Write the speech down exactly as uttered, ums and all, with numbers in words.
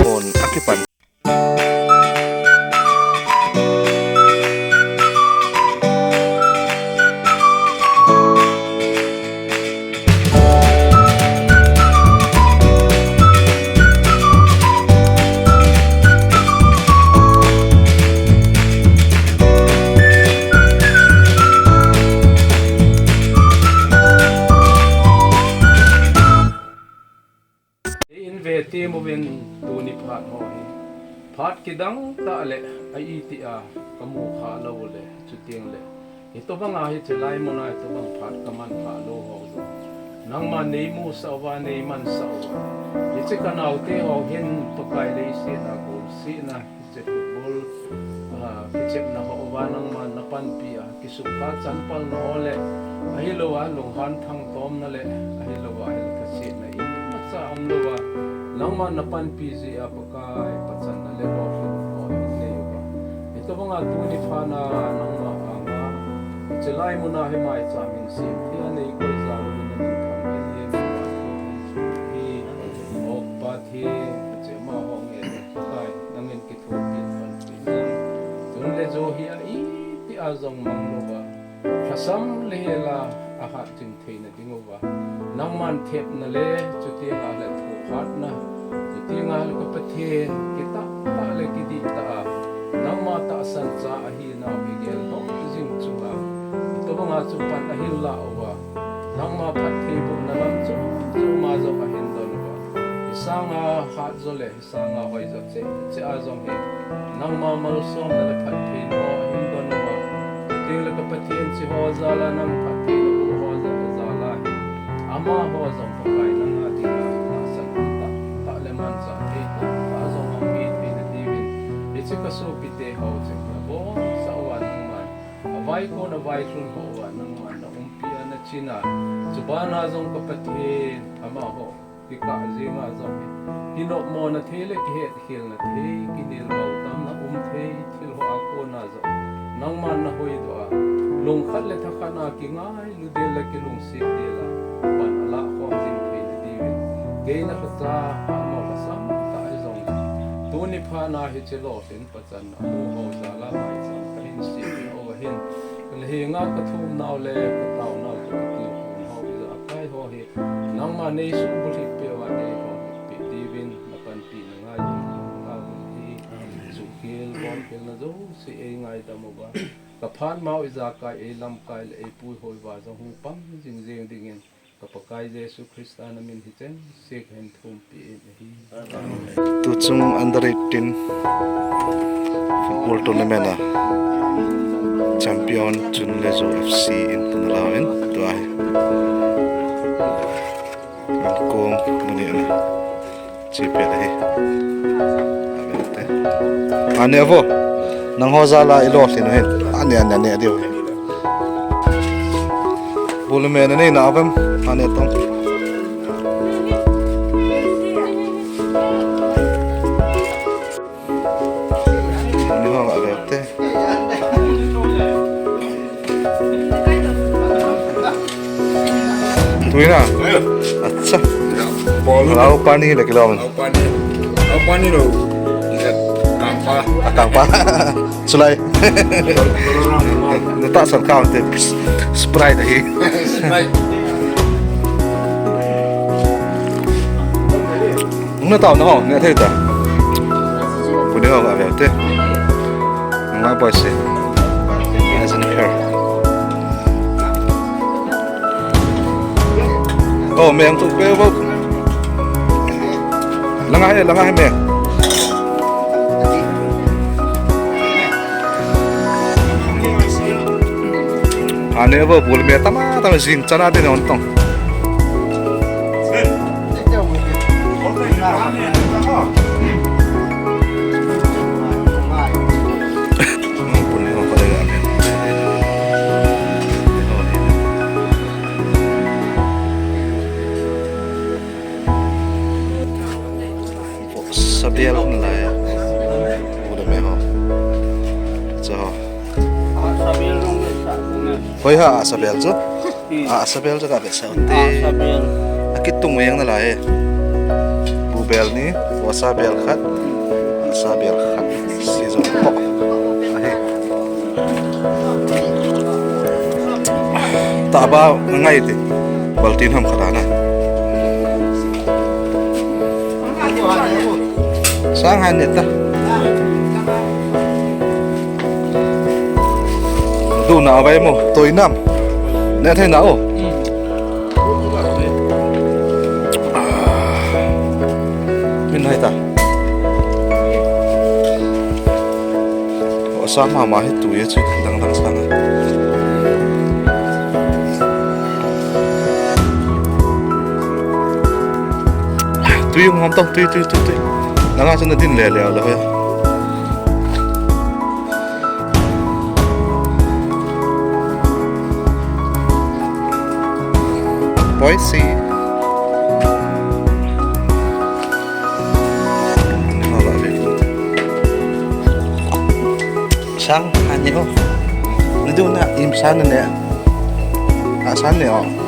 Hon akipan. Ei in ve ti muvin tuni phat ho hi. Phat kidang tah le a iti a kamu kha lou le, chuteng le hitobang a hiche lai mun a hitobang phat kaman kha lou ho jong nangman neimusah uva, neimansah uva. Hiche kanaote ho hin Pakai leiset a golset na, hiche football, ah, kichepna ho uva nangman napanpi a, kisukha chanpalna ho le, ahilou a lunghan thangtomna le, ahilou a hil khasetna imacha umlou a, nangman napanpi jeh a Pakai pachanna le lolhinna ho hin nei uva. Hitobang a tuni phat na nangma anga hiche lai mun a hi maicham in semthei a neikoi jal uvin namin thangvah in, hi, hi, O Pa Pathen, hiche amaho ngen le Pakai nangin kithopi in panpi in lang. Tun le jou hi a iti a jong mang louva, lhasam le hel a ahat jing theina ding uva, nangman thepna le, chuteng a le thohhatna, chuteng a le ka Pathen, kitah tah le kidih tah a nangma tahsan cha ahinau hi geldoh jing chunga, hitobang a chu pan ahin lah uva, nangma phattheibohna lam chom chom a jong ahin don uva, hi sanga hatjo le sanga hoijo cheh cheh a jong hi nangma malsomna le phattheina ho ahin don uva, chuteng le ka Pathen, hiche ho jal a nang phattheina boh ho jal, jal a hi amaho jong Pakai nanga dinga tahsan tah tah le manchah thei tah tah jong ahung hi theina diuvin, hiche ka sopite ho cheng nabonchauva nangman avaikon availhun ho uva nangman na umpi a na chin a, chubana jong ka Pathen, amaho kikah jenga jong hi, kinopmona thei le kihetkhelna thei, kinelbau tamna um thei thil ho a kona jong nangman na hoidoh a, lungkhat le thakhat a kingailu del le kilungset del a pan alah khom jing theina diuvin, kei na lhacha, amaho lhasam tah hijong le, tuni phat na hiche lolhin pachanna amu ho jal a maicham kahin sem uva hin, le henga kathum nau le katao nau, kakitilkhou nau ijakai ho hi nangma neisuh bulhit peh uva, neilolhit peh diuvin, napanpina ngai ding, ngai ding hi, suhkhel, bomkhelna jouse eingaidam uva, kaphatmau ijakai, eilamkai le eipui ho uva jong hung pang jing jeng dingin, ka Pakai Jesu Christa na min hicheng se kahin thumpi in ahi. Tuchung under eighteen football tournament a champion Chunlejou F C in kana lau in, tua hi. Kong mani ana. Chepet ahi. Ane avo. Nangho jal a ilolhin u hin. Ane, ane, ane, adiu. Bul le me nanei na avem. Ane tong. Ani ho ave te. Tuina. Acha. Bol. Lau pani le kilom. Lau pani. Lau pani lo. Ikat kangpa. Akangpa. Sulai. Nata san kang te Sprite ahi. Sprite. Nung na tao na ho, ne thei ta. Puni ho ka ve te. Nga boy se. As in here. Oh, me ang tu pe bo. Langa he, langa he me. Ane bo bul me tama tama jing chana din on tong. Sabel nalai. U le me ho. Cha ho. Sabel jong le sa ne. Hoi ha, sabel chu. Hmm. Ah, sabel chu ka vetsah u te. Ah, sabel. Akitung jeng nalai. Bubel ni, o sabel khat. Ah, sabel khat. Si jong po. Ahi. Taba ngai ti. Baltin ham khat ana. Sang han ne ta. Du na vai mo, toi nam. Ne thei na o. Min hai ta. O sa mama hi tu ye chu dang dang sang. Tui hung ham tong, tui, tui, tui, tui. Nanga chu na din le le le hoya. Boise. Sang han ne ho. Na du na im san ne. A san ne ho.